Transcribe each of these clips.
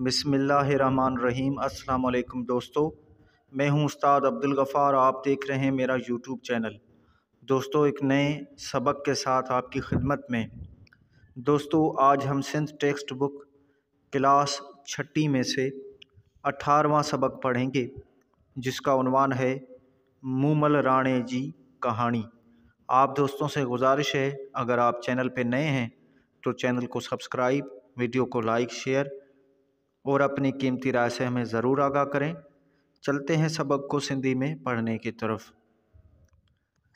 बिस्मिल्लाहिर्रहमानिर्रहीम। अस्सलाम वालेकुम दोस्तों, मैं हूं उस्ताद अब्दुल गफ़ार। आप देख रहे हैं मेरा यूट्यूब चैनल। दोस्तों, एक नए सबक के साथ आपकी खिदमत में। दोस्तों, आज हम सिंध टेक्स्ट बुक क्लास छठी में से 18वां सबक पढ़ेंगे, जिसका उन्वान है मूमल राणे जी कहानी। आप दोस्तों से गुजारिश है, अगर आप चैनल पे नए हैं तो चैनल को सब्सक्राइब, वीडियो को लाइक, शेयर और अपनी कीमती राय से हमें ज़रूर आगाह करें। चलते हैं सबक को सिंधी में पढ़ने की तरफ।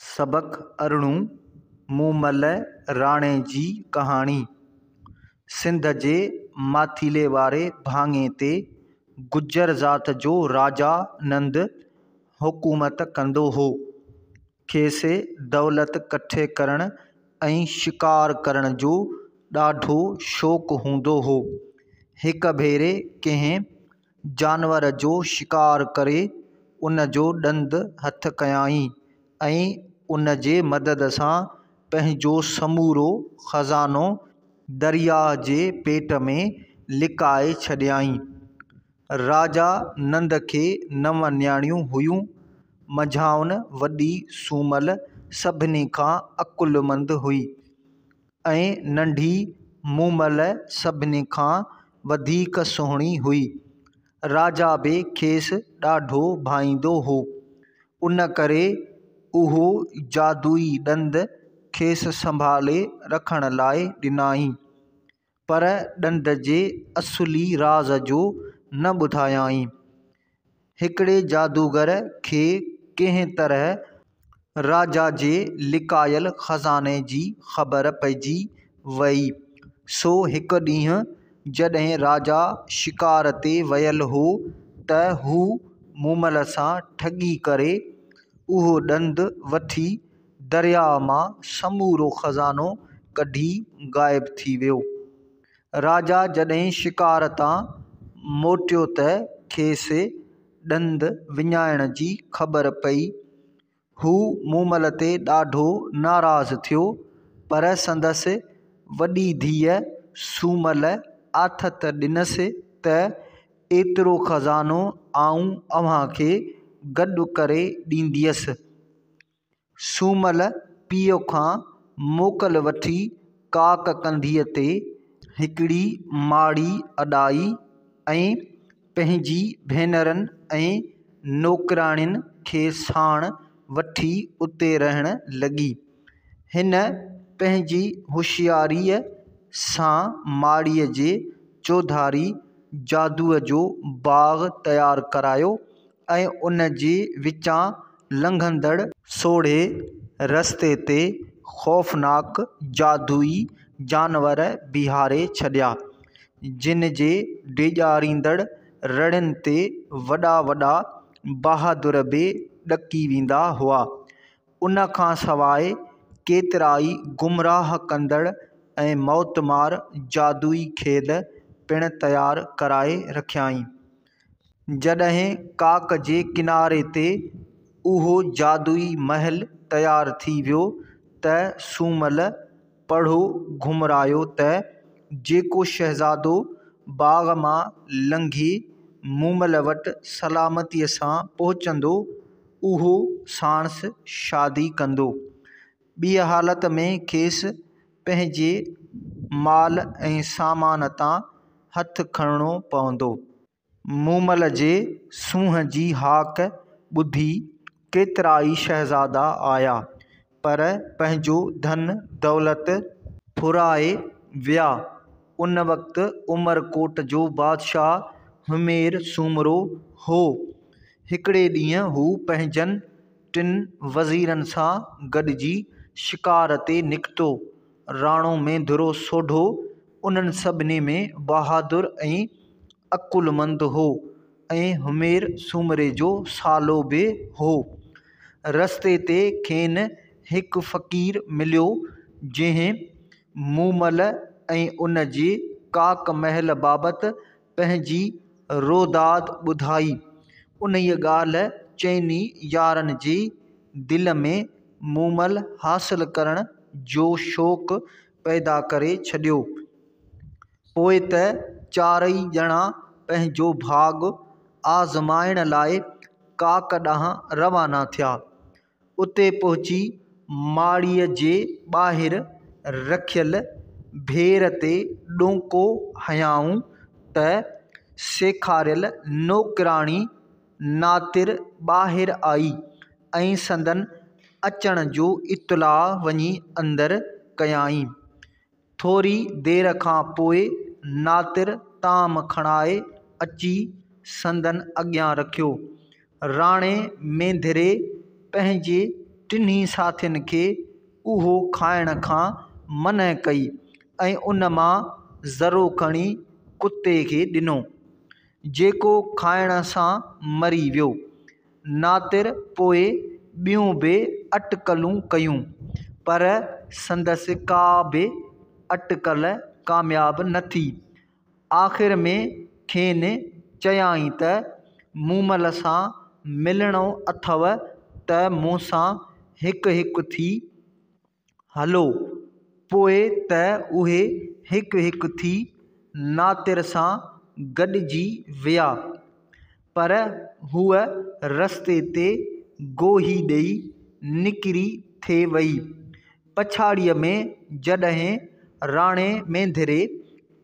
सबक 18, मूमल राणे जी कहानी। सिंध जे माथीले वारे भाङे ते गुज्जर ज़ात जो राजा नंद हुकूमत कंदो हो। खेसि दौलत कठे करण ऐं शिकार करण जो ॾाढो शौक़ु हूंदो हो। हिक भेरे कंहिं जानवर जो शिकार करे उन जो ॾंद हथ कयाईं ऐं उन जे मदद सां पंहिंजो समूरो ख़ज़ानो दरिया जे पेट में लिकाए छॾियाईं। राजा नंद खे 9 नियाणियूं हुयूं। मंझाउन वॾी सूमल सभिनी खां अक़ुलमंद हुई ऐं नंढी मूमल सभिनी खां वधीक सुहिणी हुई। राजा बि खेसि ॾाढो भाईंदो हो, उन करे उहो जादुई ॾंद खेसि संभाले रखण लाइ ॾिनाईं, पर ॾंद जे असुली राज़ जो न ॿुधायाईं। हिकिड़े जादूगर खे कंहिं तरह राजा जे लिकायल ख़ज़ाने जी ख़बर पइजी वई। सो हिकु ॾींहुं जॾहिं राजा शिकार ते वियल हो त हू मूमल सां ठगी करे उहो ॾंद वठी दरिया मां समूरो ख़ज़ानो कढी ग़ाइब थी वियो। राजा जॾहिं शिकार तां मोटियो त खेसि ॾंद विञाइण जी ख़बर पई। हू मूमल ते ॾाढो नाराज़ थियो, पर संदसि वॾी धीउ सूमल आथत ॾिनसि त एतिरो ख़ज़ानो आऊं अव्हां खे गॾु करे ॾींदियसि। सूमल पीउ खां मोकल वठी काक कंधीअ ते हिकिड़ी माड़ी अॾाई ऐं पंहिंजी भेनरनि ऐं नौकराणियुनि खे साण वठी उते रहण लॻी। हिन पंहिंजी होशियारीअ सां माड़ीअ जे चौधारी जादूअ जो बाग़ तयारु करायो ऐं उन जे विचां लंघंदड़ सोड़े रस्ते ते ख़ौफ़नाक जादुई जानवर बीहारे छॾिया, जिन जे डिॼारींदड़ रड़ियुनि ते वॾा वॾा बहादुर बि ॾकी वेंदा हुआ। उन खां सवाइ केतिरा ई गुमराह कंदड़ ऐं मौतमार जादुई खेल पिणु तयारु कराए रखियाईं। जॾहिं काक जे किनारे ते उहो जादुई महल तयारु थी वियो त सूमल पढ़ो घुमरायो त जेको शहज़ादो बाग़ मां लंघी मूमल वटि सलामतीअ सां पहुचंदो, उहो साणसि शादी कंदो। ॿीअ हालत में खेसि पंहिंजे माल ऐं सामान तां हथ खणणो पवंदो। मूमल जे सूंहं जी हाक ॿुधी केतिरा ई शहज़ादा आया, पर पंहिंजो धन दौलत फुराए विया। उन वक़्तु उमरकोट जो बादशाह हुमेर सूमरो हो। हिकिड़े ॾींहुं हू पंहिंजनि टिनि वज़ीरनि सां गॾिजी शिकार ते निकितो। राणो मेंधरो सोढो उन्हनि सभिनी में बहादुर ऐं अक़ुलमंद हो ऐं हुमेर सूमरे जो सालो बि हो। रस्ते ते खेनि हिकु फ़क़ीर मिलियो, जंहिं मूमल ऐं उन जे काक महल बाबति पंहिंजी रोदाद ॿुधाई। उन्हीअ ॻाल्हि चइनी यारनि जे दिलि में मूमल हासिल करण जो शौक़ु पैदा करे छॾियो। पोइ त चारई ॼणा پنهنجو ڀاڳ آزمائڻ لاء ڪاڪ ڏانهن روانا ٿيا. اتي پهچي ماڙيء جي ٻاهر رکيل ڀير تي ڏونڪو هنيائون ته سيکاريل نوڪراڻي ناتر ٻاهر آئي ۽ سندن اچڻ جو اطلاع وڃي اندر ڪيائين. ٿوري دير کان پوءِ ناتر طعام کڻائي اچي سندن اڳيان رکيو. راڻي مينڌري پنهنجي ٽنهي ساٿين کي اهو کائڻ کان منع ڪئي ۽ ان مان ذرو کڻي ڪتي کي ڏنو، جيڪو کائڻ سان مري ويو. ناتر پوءِ ٻيون به اٽڪلون ڪيون، پر سندس ڪا به اٽڪل ڪامياب نه ٿي. آخر ۾ کين چيائين ته، مومل سان ملڻو اٿو ته مون سان هڪ هڪ ٿي هلو. پوءِ ته اهي هڪ هڪ ٿي ناتر سان گڏجي ويا، پر هوءَ رستي تي گوهي ڏيئي نڪري ٿي ويئي. پڇاڙيءَ ۾ جڏهن راڻي مينڌري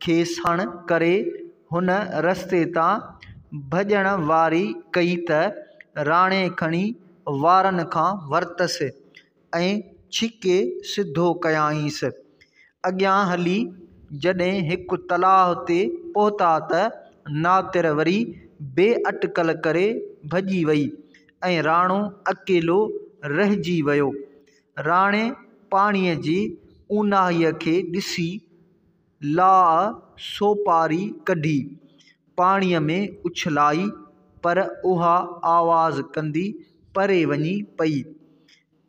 کي ساڻ ڪري هن رستي تان ڀڄڻ واري ڪئي ته راڻي کڻي وارن کان ورتس ۽ ڇڪي سڌو ڪيائينس. اڳيان هلي جڏهن هڪ تلاءُ تي پهتا ته ناتر وري بي اٽڪل ڪري ڀڄي ويئي ۽ راڻو اڪيلو رهجي ويو. راڻي پاڻيءَ جي اونهائيءَ کي ڏسي لاءُ سوپاري ڪڍي پاڻيءَ ۾ اڇلائي، پر اها آواز ڪندي پري وڃي پئي.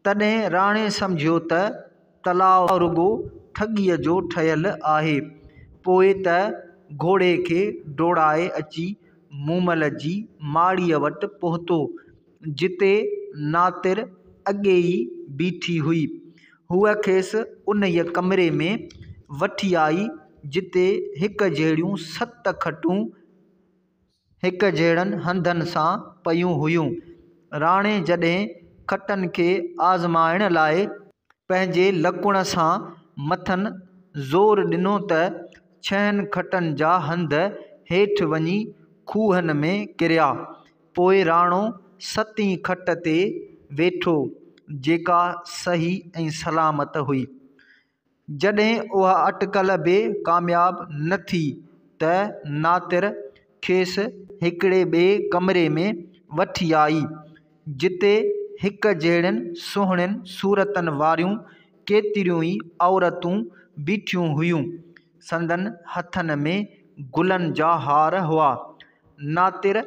تڏهن راڻي سمجهيو ته تلاءُ رڳو ٺڳيءَ جو ٺهيل آهي. پوءِ ته گهوڙي کي ڊوڙائي اچي مومل جي ماڙيءَ وٽ پهتو، جتي ناتر اڳي ئي بيٺي هئي. هوءَ کيس انهيءَ ڪمري ۾ وٺي آئي، جتي هڪ جهڙيون ست کٽون هڪ جهڙن هنڌن سان پيون هيون. راڻي جڏهن کٽن کي آزمائڻ لاءِ پنهنجي لڪڻ سان مٿن زور ڏنو ته ڇهن کٽن جا هنڌ هيٺ وڃي کوهن ۾ ڪريا. پوءِ راڻو ستين کٽ تي ويٺو، جيڪا صحيح ۽ سلامت هئي. جڏهن اها اٽڪل به ڪامياب نه ٿي ته ناتر کيس هڪڙي ٻئي ڪمري ۾ وٺي آئي، جتي هڪ جهڙين سهڻين صورتن واريون ڪيتريون ئي عورتون بيٺيون هيون. سندن هٿن ۾ گلن جا هار هئا. ناتر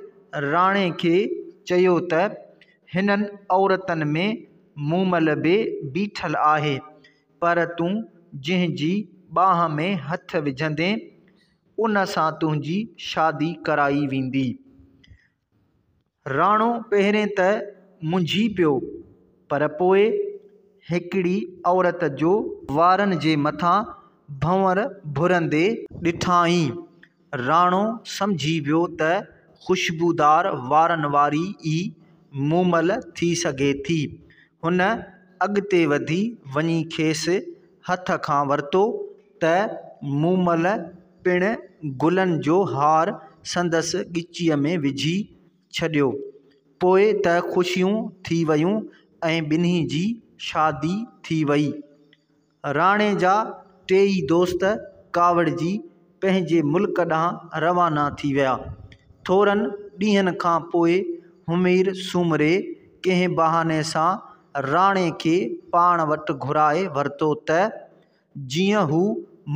راڻي کي چيو ته، هنن عورتن ۾ مومل به بيٺل آهي، پر تون جنهن جي ٻانهن ۾ هٿ وجهندين، ان سان تنهنجي شادي ڪرائي ويندي. راڻو پهرين ته منجهي پيو، پر پوءِ هڪڙي عورت جو وارن جي مٿان ڀنور ڀرندي ڏٺائين. راڻو سمجهي ويو ته خوشبودار وارن واري ئي مومل ٿي سگهي ٿي. هن اڳتي وڌي وڃي کيس هٿ کان ورتو ته مومل پڻ گلن جو هار سندس ڳچيءَ ۾ وجهي ڇڏيو. پوءِ ته خوشيون ٿي ويون ۽ ٻنهي جي شادي ٿي ويئي. راڻي جا ٽيئي دوست ڪاوڙجي پنهنجي ملڪ ڏانهن روانا ٿي ويا. ٿورن ڏينهن کان پوءِ همير سومري ڪنهن بهاني سان راڻي کي پاڻ وٽ گهرائي ورتو ته جيئن هو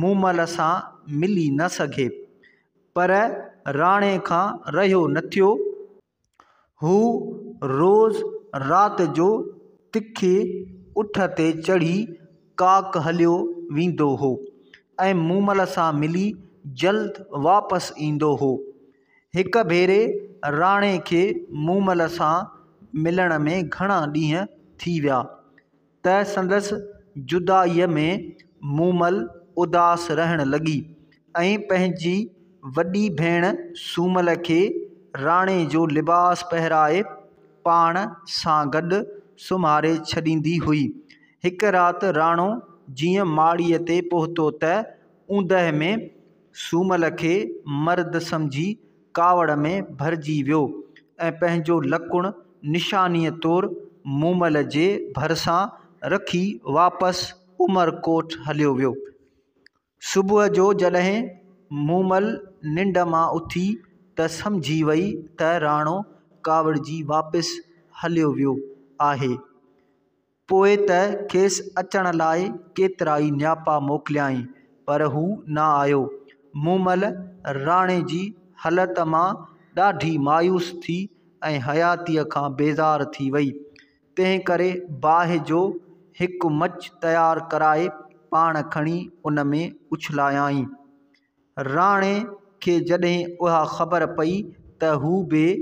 مومل سان ملي نه سگهي. پر راڻي کان رهيو نه ٿيو. هو روز رات جو تکي اٺ تي چڙهي ڪاڪ هليو ويندو هو ۽ مومل سان ملي جلد واپس ايندو هو. هڪ ڀيري راڻي کي مومل سان ملڻ ۾ گهڻا ڏينهن ٿي ويا ته سندس جدائيءَ ۾ مومل اداس رهڻ لڳي ۽ پنهنجي وڏي ڀيڻ سومل کي راڻي جو لباس پهرائي پاڻ سان گڏ سمهاري ڇڏيندي هئي. هڪ رات راڻو جيئن ماڙيء تي پهتو ته اوندهه ۾ سومل کي مرد سمجهي ڪاوڙ ۾ ڀرجي ويو ۽ پنهنجو لڪڻ نشانيء طور مومل جي ڀرسان رکي واپس عمرڪوٽ هليو ويو. صبح جو جڏهن مومل ننڊ مان اٿي ته سمجهي وئي ته راڻو ڪاوڙجي واپس هليو ويو آهي. پوء ته کيس اچڻ لاء ڪيترائي نياپا موڪليائين پر هو نه آيو. مومل راڻي جي هلت مان ڏاڍي مايوس ٿي ۽ حياتيء کان بيزار ٿي وئي. تنهن ڪري باهه جو هڪ مچ تيار ڪرائي پاڻ کڻي ان ۾ اڇلايائين. راڻي کي جڏهن اها خبر پئي ته هو به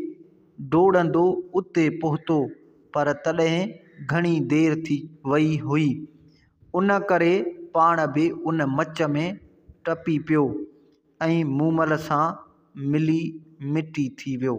ڊوڙندو اتي پهتو، پر تڏهن گهڻي دير ٿي وئي هئي، ان ڪري پاڻ به ان مچ ۾ ٽپي پيو ۽ مومل سان ملي مٽي ٿي ويو.